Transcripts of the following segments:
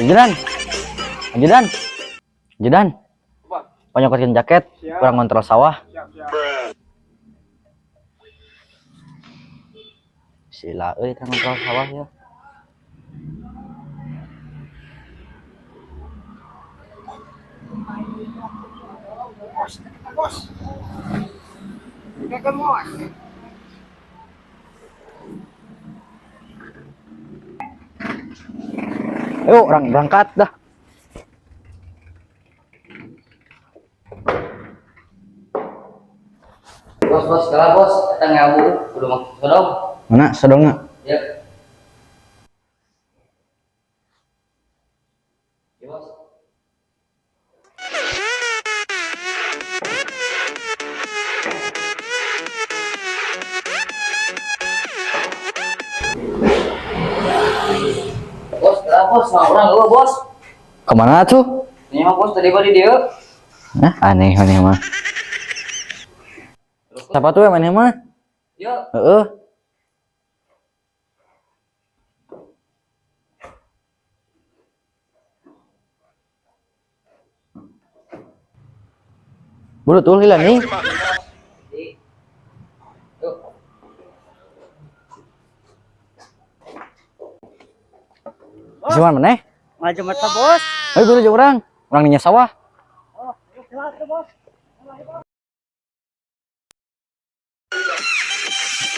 Ajudan. Ajudan. Ajudan. Panyokotin jaket, kurang ngontrol sawah. Sila euy teh ngontrol sawah ya. Bos. Kayak bos. Ayo orang berangkat dah. Bos, bos, kalah bos, kita ngabu, udah mau sodong. Mana sodongna? Ya. Ya, bos. Bos, kalah bos, sama orang lu bos. Kemana tuh? Ini mah bos tadi bali dia. Nah, aneh aneh mah. Siapa tuh yang aneh mah? Ya, Heeh. Buru tuh lila nih. di. Yuk. Cuman maneh? Ngajak mata bos. Ayo buru jeung urang. Urang ninya sawah. Oh, yuk bos.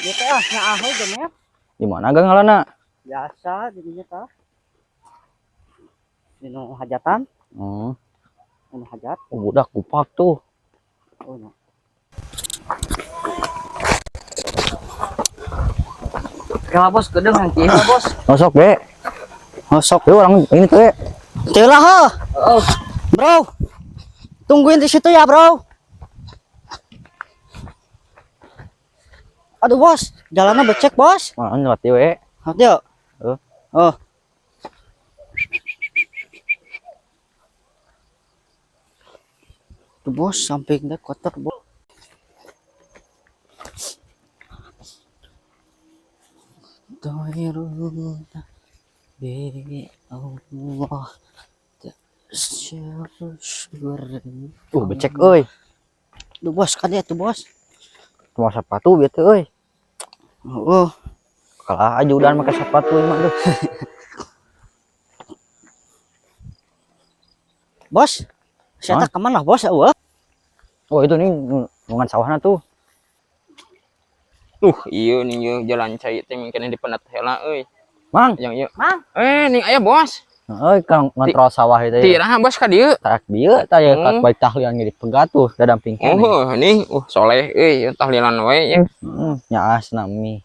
Ya teh ah, nyaaho gemet. Di mana gang ngalana? Biasa dirinya tah. Dinu hajatan, Oh, dinu hajat. oh, budak kupak tuh. Oh, no. Kalah bos, gedeng nanti ya bos. Masuk be. Masuk. Yuk orang ini tuh. Be. Telah ha. Oh, Bro. Tungguin di situ ya, Bro. Aduh, Bos. Jalannya becek, Bos. Mana lewat ieu we. Yuk. Heeh. Oh. Tuh, Bos, sampingnya kotor, Bos. Bi Allah. Becek euy. Tuh, Bos, kan ya tuh, Bos. Cuma sepatu bieu teh euy. Oh, Kalah aja udahan pakai sepatu emang tuh. Bos. Saya tak kemana, Bos? Eueuh. Oh, itu nih nungan sawahna tuh. Iya nih ieu jalan cai teh mungkin dipenat heula euy. Mang, Yang ieu. Mang. Eh, ning aya bos. euy kalau ngontrol sawah itu ya. Tiraha bos ka dieu. Tarak bieu tah ya Hmm. balik tahlilan ge dipegat tuh dadamping keneh. Oh, nih, soleh euy, tahlilan we ya. Heeh, nyaas nami.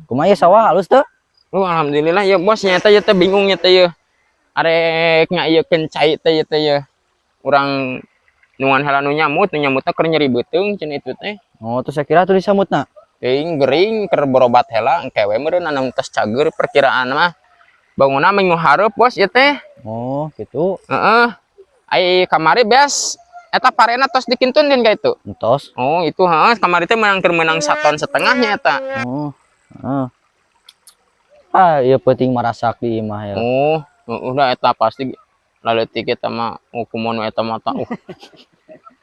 Kumaha ya sawah halus teu? Alhamdulillah ya bos nyata ya teh bingung nya teh ye. Arek ngaieukeun cai teh ye teh ye. Urang nungan heula nu nyamut, nu nyamutna keur nyeri beuteung cenah itu teh. Oh, terus saya kira tuh disamutna. Teuing gering keur berobat heula engke we meureun anu tos cager perkiraan mah. Bangunna minggu hareup bos ieu teh. Oh, gitu. Heeh. Ai kamari beas eta parena tos dikintun ka itu. Entos. Oh, itu heeh kamari teh menang keur menang saton setengahnya eta. Oh. Heeh. Ah, ieu penting marasak di imah ya. Oh, udah eta pasti laleutik eta mah oh kumaha nu eta mah ta.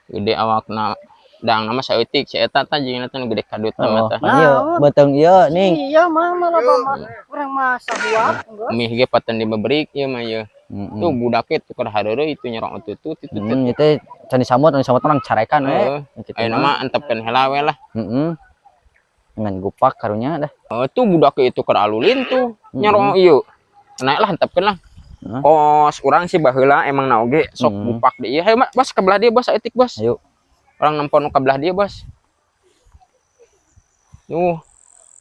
Gede awakna dang nama saeutik si eta tah jeung eta nu gede kadut Oh, mah tah. ieu beuteung ieu ning. Iya, mah malah mah urang mah sahuap enggak. Mih ge paten dibebrik ieu mah ieu. Heeh. Tuh budaknya tuker hareureuy itu nyerong ututut itu teh. Hmm, itu can disamut, can disamut orang carekan we. Heeh. Gitu Ayeuna mah antepkeun heula we lah. Heeh. Dengan gupak karunya dah. Oh, tuh budaknya itu keur alulin tuh nyerong ieu. Naik lah antepkeun lah. Heeh. Kos urang sih baheula emang na oge sok gupak di ieu. Hayu bos ke belah dieu bos saeutik bos. Ayo. Urang nempon nu ka belah dieu bos. Tuh.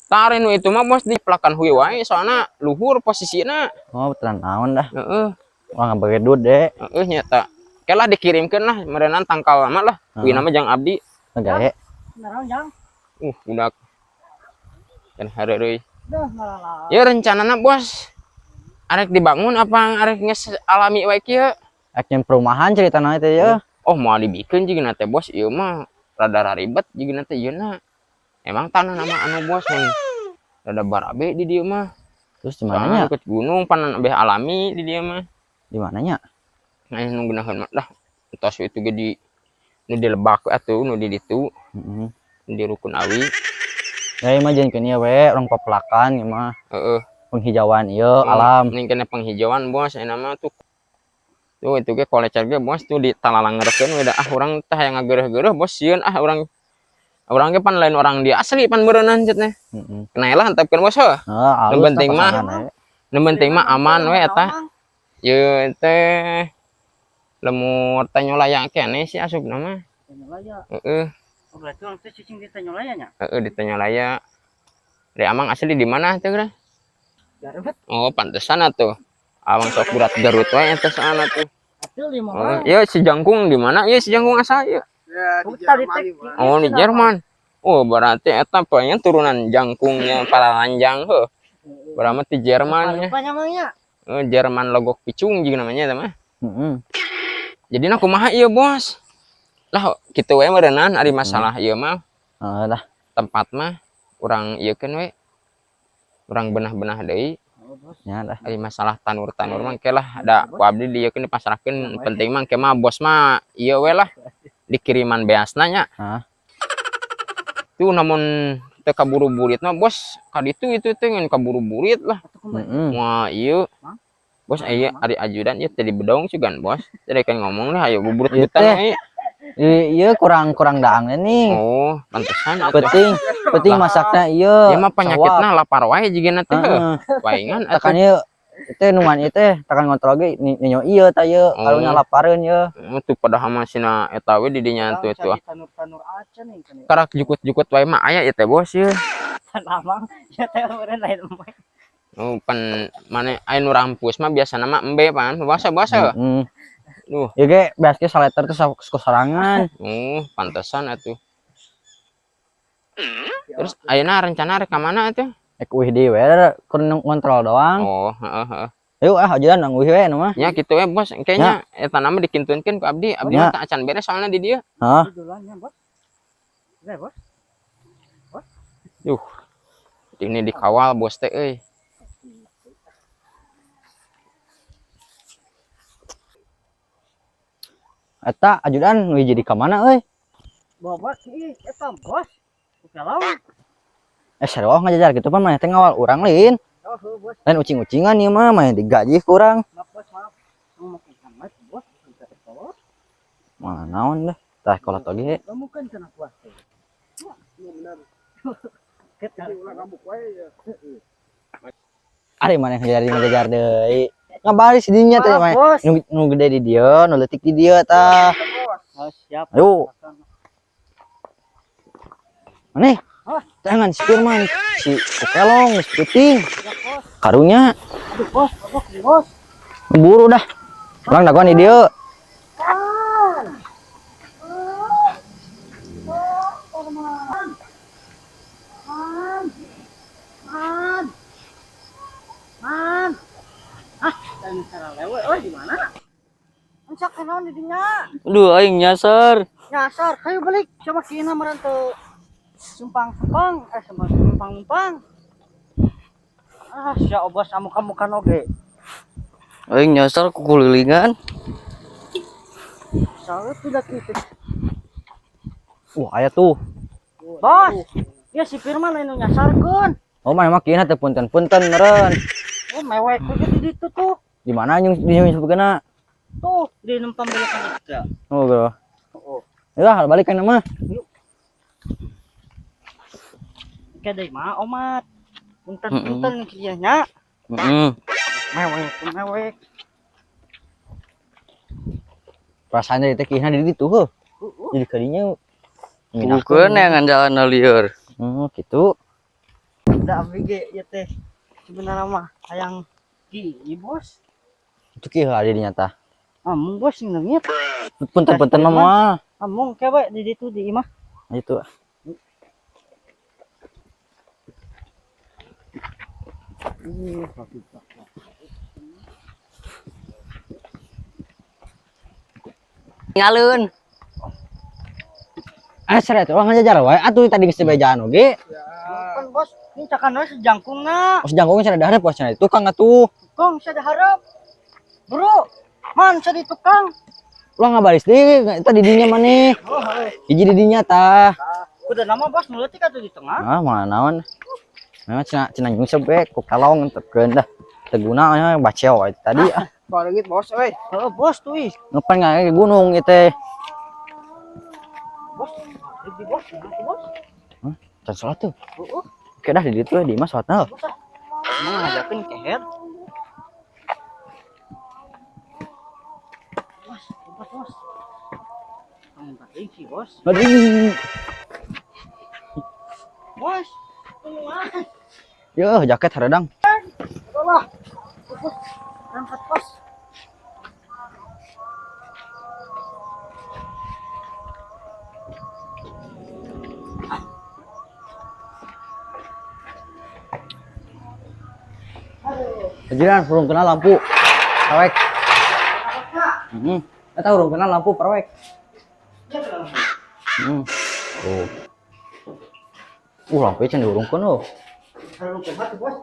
Tare nu itu mah bos dipelakan hui wae soalna luhur posisina. Oh, betulan naon dah. Heeh, Wah, ngabegedut deh. heeh nyata. Oke lah dikirimkeun lah meureunan tangkal lama lah. Hui nama jang abdi. Gae. Naon jang? Budak. Kan hareureuy. Duh, ngalah. Ya rencanana bos. Arek dibangun apa arek geus alami wae kieu? Ek nyen perumahan ceritana teh ya. Oh, mau dibikin juga teh, bos, ieu mah rada ribet juga teh ieu na. Emang tanah nama anu, bos, mun rada barabe di dieu mah. Terus di Soalnya mananya? Deket gunung pan lebih alami di dieu mah. Di mananya? Nah, nu geunaheun mah dah tos itu ge di nu di lebak atuh, nu di ditu, Heeh. nu di Rukun Awi. Ya ieu mah jieunkeun ieu we, urang pepelakan ieu mah. Heeh. Penghijauan ieu alam. Ini kena penghijauan, bos, ini mah tuh. Tuh itu ge kolecer ge, bos, tuh di talalangerkeun we da ah urang teh hayang ngageureuh-geureuh, bos, sieun ah urang. Urang ge pan lain orang dia asli pan beureunan cet teh. Heeh. Kena lah antepkeun, bos, heuh. Heeh, Nu alus penting mah, nu penting mah aman we eta. Ieu teh lemur Tanyolaya keneh sih asupna mah. Tanyolaya. Heeh. Oh, berarti urang teh cicing di Tanyolaya nya? Heeh, di Tanyolaya. Dari amang asli di mana teh, Gra? Garut. Oh, pantesan atuh. Amang sok berat Garut wae eta soalna tuh. Atuh lima Oh, orang. iya si Jangkung di mana? Iya si Jangkung asal ieu. Ya, di Tadi Jerman teh mah. Oh, di Jerman. Oh, berarti eta poinnya turunan jangkungnya para lanjang heuh. Berarti di Jerman ya. Rupanya mah nya. Oh, Jerman Legok Picung juga namanya eta mah. Heeh. Jadi na kumaha ieu, bos? Lah kitu we meureunnan ari masalah ieu mah. Heeh lah. Tempat mah urang ieu keun we. Urang benah-benah deui. Oh, bos. Nya lah. Ari masalah tanur-tanur mah engke lah da ku abdi dieukeun dipasrahkeun, penting mah engke mah bos mah ieu we lah dikiriman beasna nya. Hah? Tuh namun teu kaburu burit mah, bos, ka ditu itu teh ngan kaburu burit lah. Heeh. Wah, ieu. Bos, aya ari ajudan ieu teh di bedong sugan, bos. Tadi kan ngomong nih ayo bubrut-butan Ieu teh. we. Ieu kurang kurang daangnya nih. Oh, pantesan atuh. Penting penting masakna ieu. Ieu mah penyakitna lapar wae jigana teh. Heeh. Paingan atuh. Tekan ieu teh numan ieu teh tekan ngontrol ge ninyo ieu ta ieu Oh. karunya lapareun ieu. Oh, tuh padahal mah sina eta we di dinya tuh tuh. Tanur-tanur aja nih kan. Karak jukut-jukut wae mah aya ieu teh, bos, ieu. Pan amang ya teh meureun lain mah. Oh, pan mane aya nu rampus mah biasana mah embe pan. Basa-basa. Heeh. Duh. Ieu ge beas ge saleter teh ku sorangan. Oh, pantesan atuh. Terus ayeuna rencana rek ka mana atuh? Ek uih deui we kur ngontrol doang. Oh, heeh heeh. Ayo ah ajudan nang uih we nu mah. Ya kitu we, bos. Kayaknya eta nama dikintunkeun ku abdi. Abdi Ya. mah teu acan beres soalnya di dieu. Hah? Duluan nya, bos. Udah, bos. Duh. Ini dikawal bos teh euy. Eta ajudan nu hiji di ka mana euy? Bawa ih eta, bos. Kalau Eh, sarua ngajajar gitu pan maneh teh ngawal urang lain. oh, heuh, bos. Lain ucing-ucingan ieu mah maneh digaji ku urang. Maaf, bos, maaf. Mau makan sama, bos. Bos. Mana naon dah. Tah kolot oge. Kamu kan kena kuat. Iya benar. Kita Ulah ngamuk wae ya. Ari maneh ngajajar ngajajar deui. Ngabaris dinya teh Maaf, maneh. bos. Nu, nu gede di dieu, nu leutik di dieu tah. Oh, siap. Ayo. Maneh. Hah? Jangan si Firman, si Kokelong, si Puting. Ya, bos. Karunya Aduh, bos, bos, bos. buru dah. Urang dagoan di dieu. Man. Man. Ah, dan cara lewe, oh di mana? Encak kenaon di dinya? Aduh, aing nyasar. Nyasar, kayu balik coba kina meureun teu sumpang-sumpang, eh sumpang-sumpang. Ah, sia bos amuk-amukan oge. Aing nyasar kukulilingan. Soalnya tidak gitu. Wah, aya tuh. Bos, ya si Firman lain nu nyasarkeun. Oh, maneh mah kieuna teh punten-punten meureun. Oh, mewek we di ditu tuh. Di mana nyung di nyung sebegana? Tuh, di numpang belokan itu. Oh, bro. Oh, Ya, balik kan mah. Oke deui mah omat. Punten-punten kieu nya. Heeh. Mewek, mewek. Perasaan dari teh kieuna di ditu heuh. Heeh. Jadi kadinya Bukan yang jalan lieur. Oh, gitu. Da abdi ge ieu teh sebenarnya mah hayang ki bos. Itu kieu ada di nyata. Amung bos sing leungit. Punten-punten mah moal. Amung kewe di ditu di imah. Itu. Tinggalin. Ah, seret urang ngajajar wae atuh tadi geus dibejaan oge. Kan bos, ini cakan we sejangkungna. Os jangkung cenah dahareup bos cenah tukang atuh. Tukang saya diharap. Bro, man saya di tukang. Ulah ngabaris deui eta di dinya maneh. Oh, heuh. Hiji di dinya tah. Udah nama bos nu leutik atuh di tengah. Ah, mana naon. Memang cenah cenah nyungsep we ku kalong tepkeun dah. Teu guna nya baceo we tadi ah. Barengit bos euy. Heeh, bos tuh ih. Ngepan ngae ke gunung ieu teh. Bos, di bos, di bos. Hah? Can salat tuh. Heeh, Oke dah di ditu we di imah salatna. bos ah. Emang ngajakeun keher. Bos, bos, bos. Tong teuing sih, bos. Aduh. Bos, tungguan. Yo, jaket haredang. Allah. Bos, berangkat bos. Jiran hurung kena lampu. Perwek. Heeh. Eta hurung kena lampu perwek. Heeh. Tuh. Lampu can dihurungkeun oh. Kalau kemat bos.